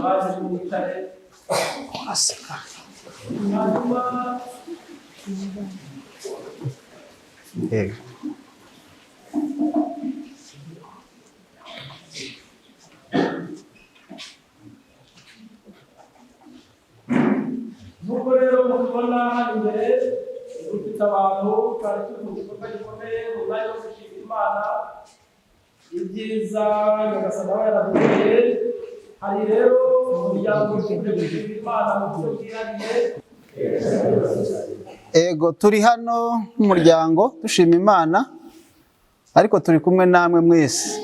Baje mwicare. Hanyuma Yego. Nk'uko rero mubibona hano imbere dufite abantu, twari turi mu gikorwa gikomeye, mu mwanya wo gushima Imana ibyiza Nyagasani aba yaradukoreye. Hari rero umuryango uje gushima Imana mu buryo bwihariye. Ego, turi hano nk'umuryango dushima Imana, ariko turi kumwe namwe mwese.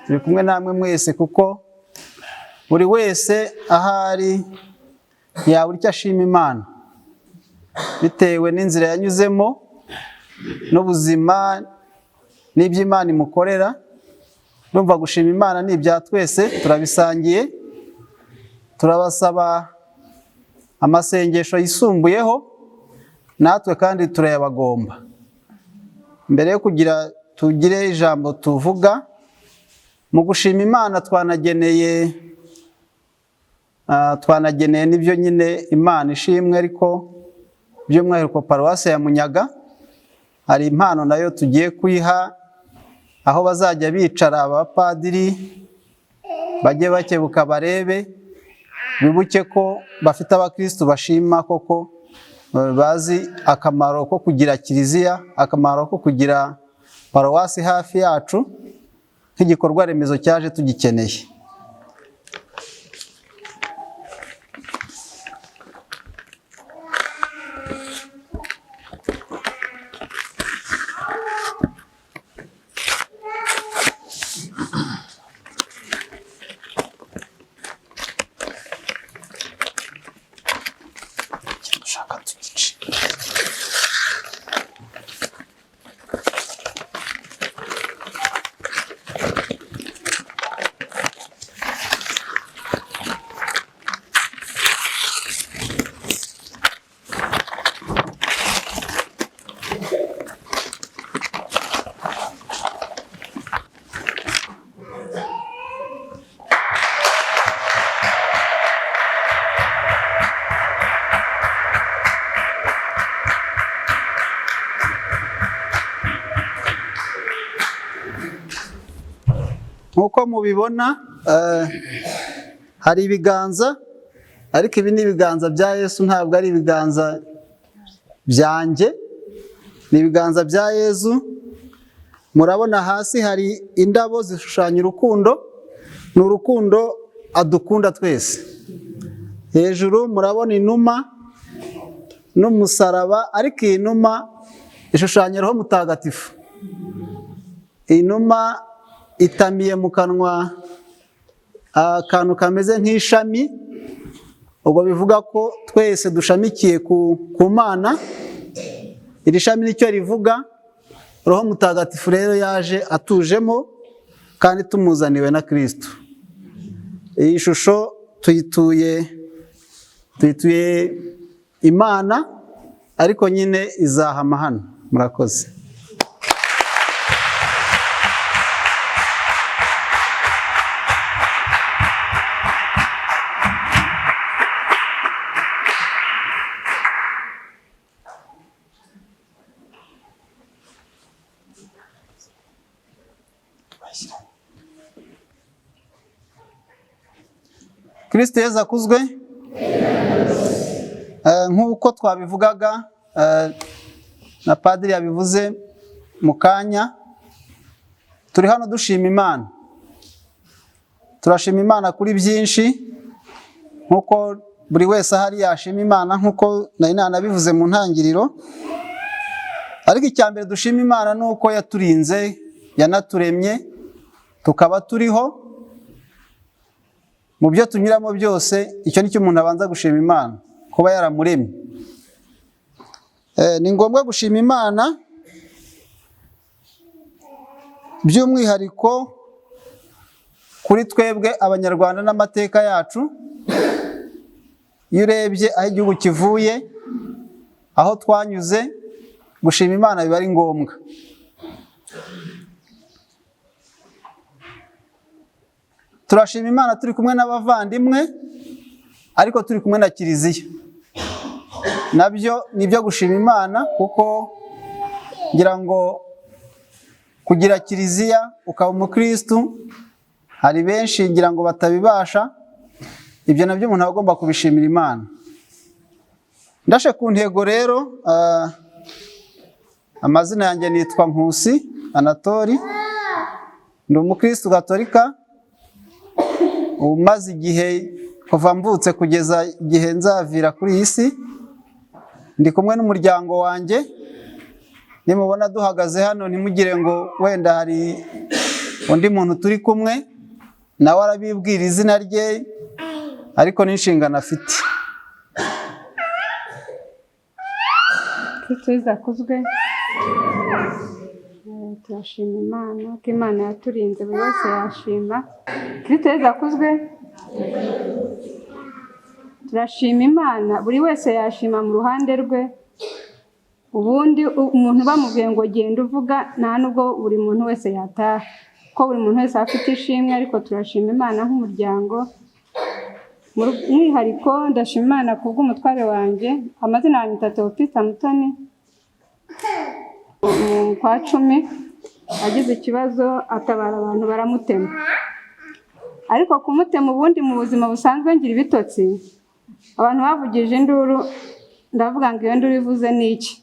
Turi kumwe namwe mwese kuko buri wese ahari yabura icyo ashima Imana bitewe n'inzira yanyuzemo n'ubuzima n'ibyo Imana imukorera. Ndumva gushima Imana ni ibya twese, turabisangiye. Turabasaba amasengesho yisumbuyeho, natwe kandi turayabagomba. Mbere yo kugira tugire ijambo tuvuga mu gushima Imana, twanageneye n'ibyo nyine Imana ishimwe, ariko by'umwihariko paruwasi ya Munyaga hari impano nayo tugiye kuyiha, aho bazajya bicara abapadiri bajye bakebuka barebe, bibuke ko bafite abakristu bashima koko, bazi akamaro ko kugira kiliziya, akamaro ko kugira paruwasi hafi yacu nk'igikorwa remezo cyaje tugikeneye. Dushaka tugice. Nk'uko mubibona, hari ibiganza, ariko ibi ni ibiganza bya Yesu, ntabwo ari ibiganza byanjye, ni ibiganza bya Yesu. Murabona hasi hari indabo zishushanya urukundo, ni urukundo adukunda twese. Hejuru murabona inuma n'umusaraba, ariko iyi numa ishushanya Roho Mutagatifu. Inuma itamiye mu kanwa akantu kameze nk'ishami, ubwo bivuga ko twese dushamikiye ku Mana. Iri shami nicyo rivuga. Roho Mutagatifu rero yaje atujemo kandi tumuzaniwe na Kristo. Iyi shusho tuyituye Imana, ariko nyine izahama hano. Murakoze. Kristo Yezu akuzwe. Nk'uko twabivugaga, na padiri yabivuze mu kanya, turi hano dushima Imana. Turashima Imana kuri byinshi, nk'uko buri wese ahari yashima Imana, nk'uko nari nanabivuze mu ntangiriro. Ariko icya mbere dushima Imana ni uko yaturinze, yanaturemye, tukaba turiho. Mu byo tunyuramo byose, icyo ni cyo umuntu abanza gushima Imana, kuba yaramuremye. Ni ngombwa gushima Imana by'umwihariko kuri twebwe Abanyarwanda n'amateka yacu. Iyo urebye aho igihugu kivuye, aho twanyuze, gushima Imana biba ari ngombwa. Turashima Imana turi kumwe n'abavandimwe, ariko turi kumwe na Kiliziya. Nabyo ni ibyo gushima Imana, kuko ngira ngo kugira Kiliziya ukaba umukristu, hari benshi ngira ngo batabibasha. Ibyo nabyo umuntu aba agomba kubishimira Imana. Ndashe ku ntego rero, amazina yanjye nitwa Nkusi Anatori, ndi umukristu gatolika umaze igihe kuva mvutse kugeza igihe nzavira kuri iyi si. Ndi kumwe n'umuryango wanjye. Nimubona duhagaze hano ntimugire ngo wenda hari undi muntu turi kumwe nawe, arabibwira izina rye ariko n'inshingano afite. Kristo Yezu akuzwe. Turashima Imana ko Imana yaturinze, buri wese yashima. Kristo Yezu akuzwe. Turashima Imana, buri wese yashima mu ruhande rwe. Ubundi umuntu bamubwiye ngo genda uvuga, nta nubwo buri muntu wese yataha, ko buri muntu wese afite ishimwe, ariko turashima Imana nk'umuryango. Mu mwihariko ndashima Imana kubw'umutware wanjye, amazina yanjye Teopista Mutoni. Mu kwa 10 agize ikibazo atabara abantu baramutema, ariko kumutema ubundi mu buzima busanzwe ngira ibitotsi. Abantu bavugije induru, ndavuga ngo iyo nduru ivuze ni iki?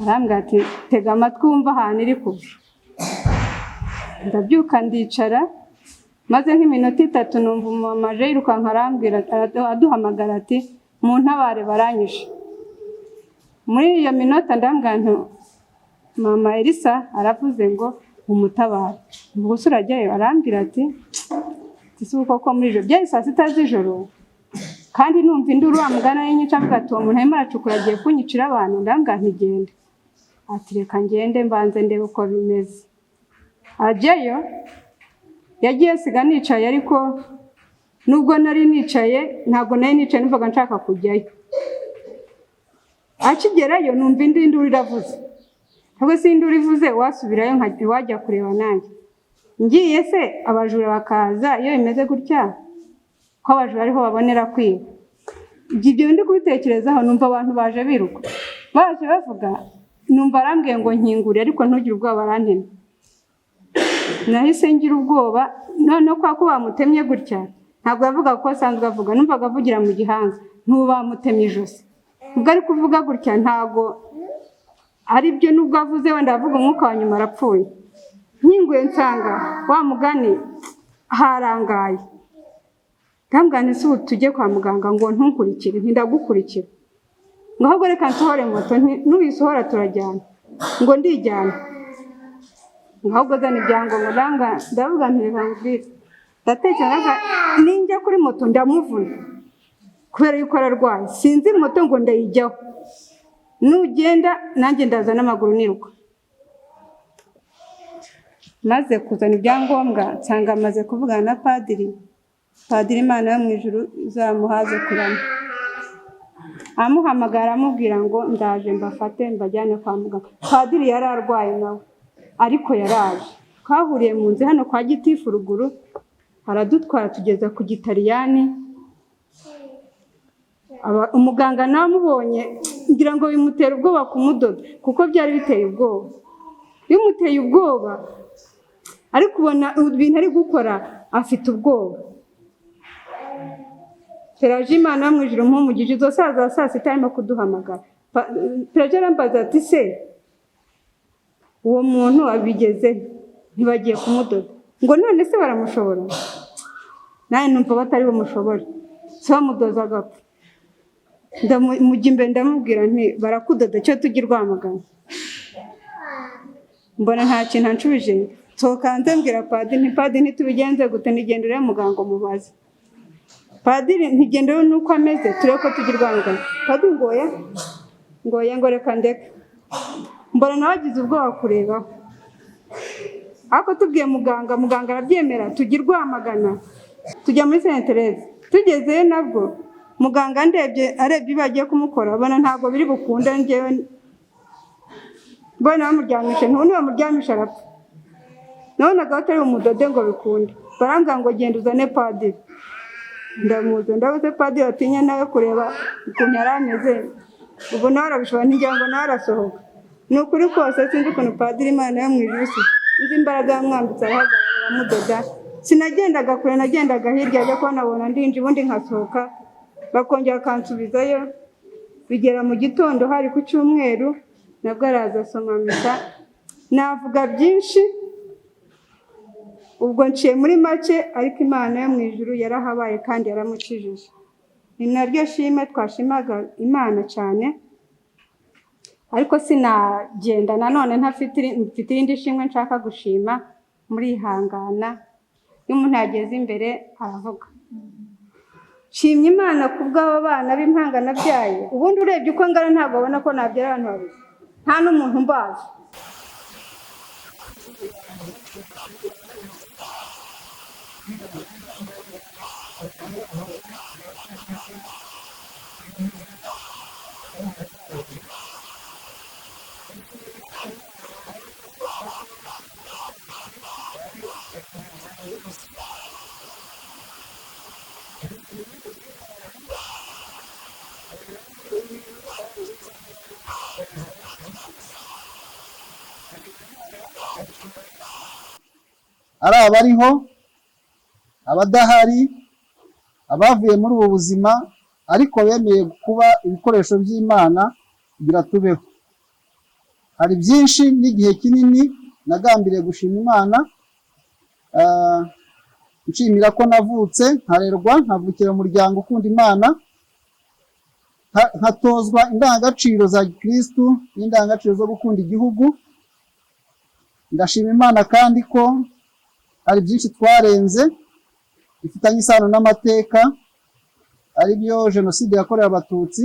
Arambwira ati tega amatwi wumve ahantu iri kuva. Ndabyuka ndicara, maze nk'iminota 3 numva umumama aje yirukanka arambwira, aduhamagara ati muntabare baranyishe. Muri iyo minota ndambwira nti mama Elisa aravuze ngo umutabare. Ubwo se urajyayo? Arambwira ati ese ubu koko muri ijoro byari saa 6 z'ijoro, kandi numva induru wa mugana y'inyica avuga ati uwo muntu arimo aracukura agiye kunyicira abantu. Ndambwira nti genda. Ati reka ngende mbanze ndebe uko bimeze. Ajyayo, yagiye siga nicaye, ariko nubwo nari nicaye ntabwo nari nicaye, numvaga nshaka kujyayo. Akigerayo numva indi nduru iravuze. Ntabwo se induru ivuze wasubirayo wajya kureba nanjye. Ngiye se abajura bakaza, iyo bimeze gutya ko abajura ariho babonera kwiba. Ibyo ndi kubitekerezaho numva abantu baje biruka, baje bavuga, numva arambwiye ngo nkingure ariko ntugire ubwoba, arantema. Nahise ngira ubwoba, noneho kwa ko bamutemye gutya ntabwo yavuga ko asanzwe avuga, numvaga avugira mu gihanga, ntubamutemye ijosi. Ubwo ari kuvuga gutya ntabwo ari byo, nubwo avuze wenda avuga umwuka wa nyuma arapfuye. Nkinguye nsanga wa mugani harangaye. Ndambwira nti ubu tujye kwa muganga ngo ntunkurikire, ntindagukurikira. Ngo ahubwo reka nsohore moto, nuyisohora turajyana. Ngo ndijyana. Ngo ahubwo zana ibyangombwa. Ndavuga nti reka nkubwire. Ndatekereza ninjya kuri moto ndamuvuna kubera yuko ararwaye, sinzi moto ngo ndayijyaho, nugenda nanjye ndaza n'amaguru niruka. Maze kuzana ibyangombwa nsanga amaze kuvugana na padiri. Padiri Imana yo mu ijuru izamuhaze kurama. Amuhamagara amubwira ngo ndaje mbafate mbajyane kwa muganga. Padiri yari arwaye nawe ariko yaraje. Twahuriye mu nzu hano kwa Gitifu ruguru, aradutwara tugeza ku Gitaliyani. Umuganga namubonye ngira ngo bimutera ubwoba kumudoda, kuko byari biteye ubwoba. Bimuteye ubwoba ariko ubona ibintu ari gukora afite ubwoba. Pelagie Imana yo mu ijuru mpumugije, izo saa za saa 6 arimo kuduhamagara. Pelagie arambaza ati se uwo muntu abigeze ntibagiye kumudoda? Ngo none se baramushobora? Nawe numva batari bumushobore, se bamudoza agapfa. Ndamujya imbere ndamubwira nti barakudoda cyo tujye Rwamagana. Mbona nta kintu anshubije, nsohoka hanze mbwira padiri nti padiri ntitubigenze gute, ntigende urebe muganga umubaze. Padiri ntigende urebe nuko ameze turebe ko tujya Rwamagana. Padiri ngo oya, ngo oya, ngo reka ndeke. Mbona nawe agize ubwoba kurebaho, ariko tubwiye muganga, muganga arabyemera tujya Rwamagana, tujya muri Saint Therese. Tugezeyo nabwo muganga ndebye arebye ibyo bagiye kumukora, abona ntabwo biri bukunde, njyewe mbona bamuryamisha, ntundi bamuryamisha arapfa. Nabonaga batari umudode ngo bikunde. Barambwira ngo genda uzane padiri. Ndamuzi, ndabuze padiri atinya nawe kureba ukuntu yari ameze. Ubu nawe arabishobora, ntigira ngo nawe arasohoka. Ni ukuri kose sinzi ukuntu padiri Imana yo mu ijuru nzi imbaraga yamwambitse, arahagarara aramudoda. Sinagendaga kure, nagendaga hirya, ajya kubona abona ndinje, ubundi nkasohoka bakongera bakansubizayo. Bigera mu gitondo hari ku cyumweru, nabwo araza asoma misa. Navuga byinshi, ubwo nciye muri make, ariko Imana yo mu ijuru yarahabaye kandi yaramukijije. Ni naryo shimwe twashimaga Imana cyane, ariko sinagenda nanone ntafite mfite irindi shimwe nshaka gushima. Murihangana, iyo umuntu yageze imbere aravuga. Nshimye Imana ku bw'aba bana b'impanga nabyaye. Ubundi urebye uko ngana ntabwo abona ko nabyara abantu babiri, nta n'umuntu mbazi. Ari abariho, abadahari, abavuye muri ubu buzima ariko bemeye kuba ibikoresho by'Imana kugira tubeho. Hari byinshi n'igihe kinini nagambiriye gushima Imana, nshimira ko navutse, nkarerwa, nkavukira mu muryango ukunda Imana, nkatozwa indangagaciro za gikristu n'indangagaciro zo gukunda igihugu. Ndashima Imana kandi ko hari byinshi twarenze bifitanye isano n'amateka, ari byo jenoside yakorewe Abatutsi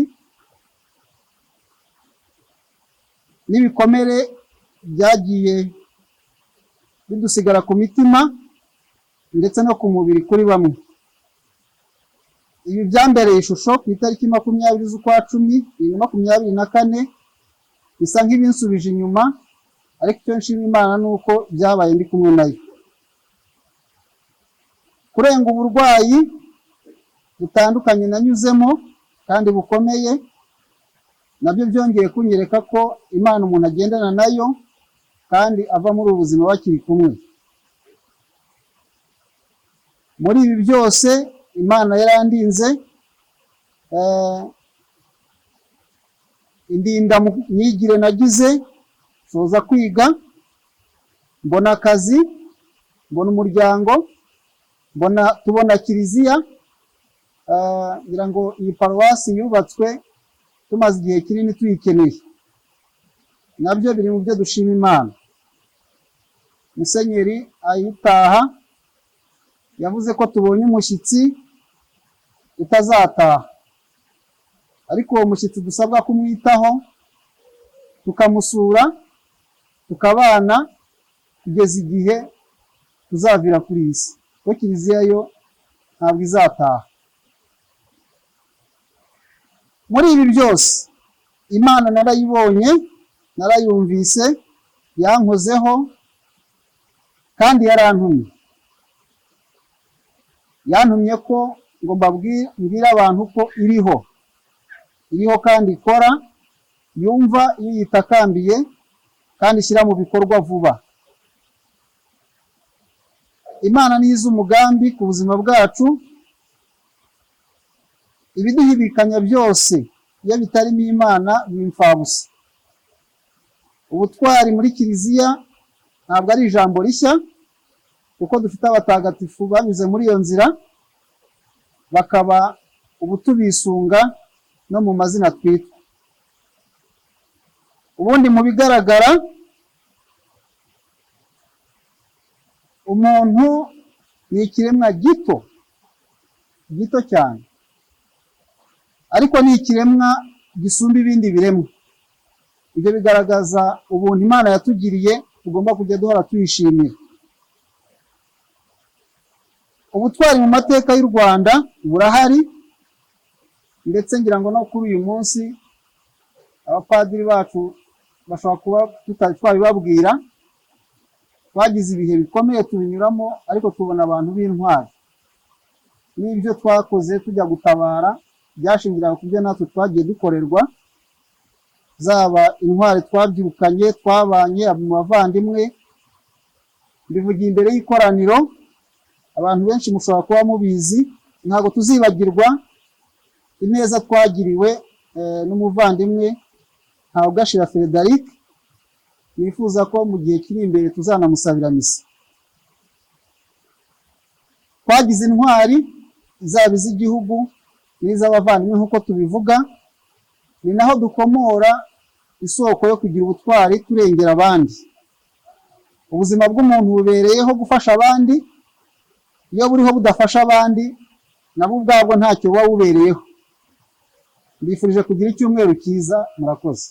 n'ibikomere byagiye bidusigara ku mitima ndetse no ku mubiri kuri bamwe. Ibi byambereye ishusho ku itariki 20 z'ukwa 10 2024, bisa nk'ibinsubije inyuma, ariko icyo nshima Imana ni uko byabaye ndi kumwe nayo. Kurenga uburwayi butandukanye nanyuzemo kandi bukomeye, nabyo byongeye kunyereka ko Imana umuntu agendana nayo kandi ava muri ubu buzima bakiri kumwe. Muri ibi byose Imana yarandinze, indinda mu myigire nagize, nsoza kwiga, mbona akazi, mbona umuryango, tubona kiliziya. Ngira ngo iyi paruwasi yubatswe tumaze igihe kinini tuyikeneye, nabyo biri mu byo dushima Imana. Musenyeri ayitaha yavuze ko tubonye umushyitsi utazataha, ariko uwo mushyitsi dusabwa kumwitaho, tukamusura, tukabana kugeza igihe tuzavira kuri iyi si, kuko kiliziya yo ntabwo izataha. Muri ibi byose Imana narayibonye, narayumvise, yankozeho kandi yarantumye. Yantumye ko ngo mbwire abantu ko iriho, iriho kandi ikora, yumva iyo yitakambiye kandi ishyira mu bikorwa vuba. Imana niyo izi umugambi ku buzima bwacu, ibiduhibikanya byose iyo bitarimo Imana bimfabusa. Ubutwari muri kiliziya ntabwo ari ijambo rishya, kuko dufite abatagatifu banyuze muri iyo nzira, bakaba ubu tubisunga no mu mazina twitwa. Ubundi mu bigaragara umuntu ni ikiremwa gito, gito cyane, ariko ni ikiremwa gisumba ibindi biremwa. Ibyo bigaragaza ubuntu Imana yatugiriye, tugomba kujya duhora tuyishimira. Ubutwari mu mateka y'u Rwanda burahari, ndetse ngira ngo no kuri uyu munsi abapadiri bacu bashobora kuba tutari twabibabwira. Twagize ibihe bikomeye tubinyuramo, ariko tubona abantu b'intwari. N'ibyo twakoze tujya gutabara byashingiraga ku byo natwe twagiye dukorerwa, zaba intwari twabyirukanye, twabanye mu bavandimwe. Mbivugiye imbere y'ikoraniro, abantu benshi mushobora kuba mubizi. Ntabwo tuzibagirwa ineza twagiriwe n'umuvandimwe Ntawugashira Frederic. Nifuza ko mu gihe kiri imbere tuzanamusabira misa. Twagize intwari, zaba iz'igihugu n'iz'abavandimwe nk'uko tubivuga. Ni naho dukomora isoko yo kugira ubutwari, turengera abandi. Ubuzima bw'umuntu bubereyeho gufasha abandi. Iyo buriho budafasha abandi, nabwo ubwabwo ntacyo buba bubereyeho. Mbifurije kugira icyumweru cyiza. Murakoze.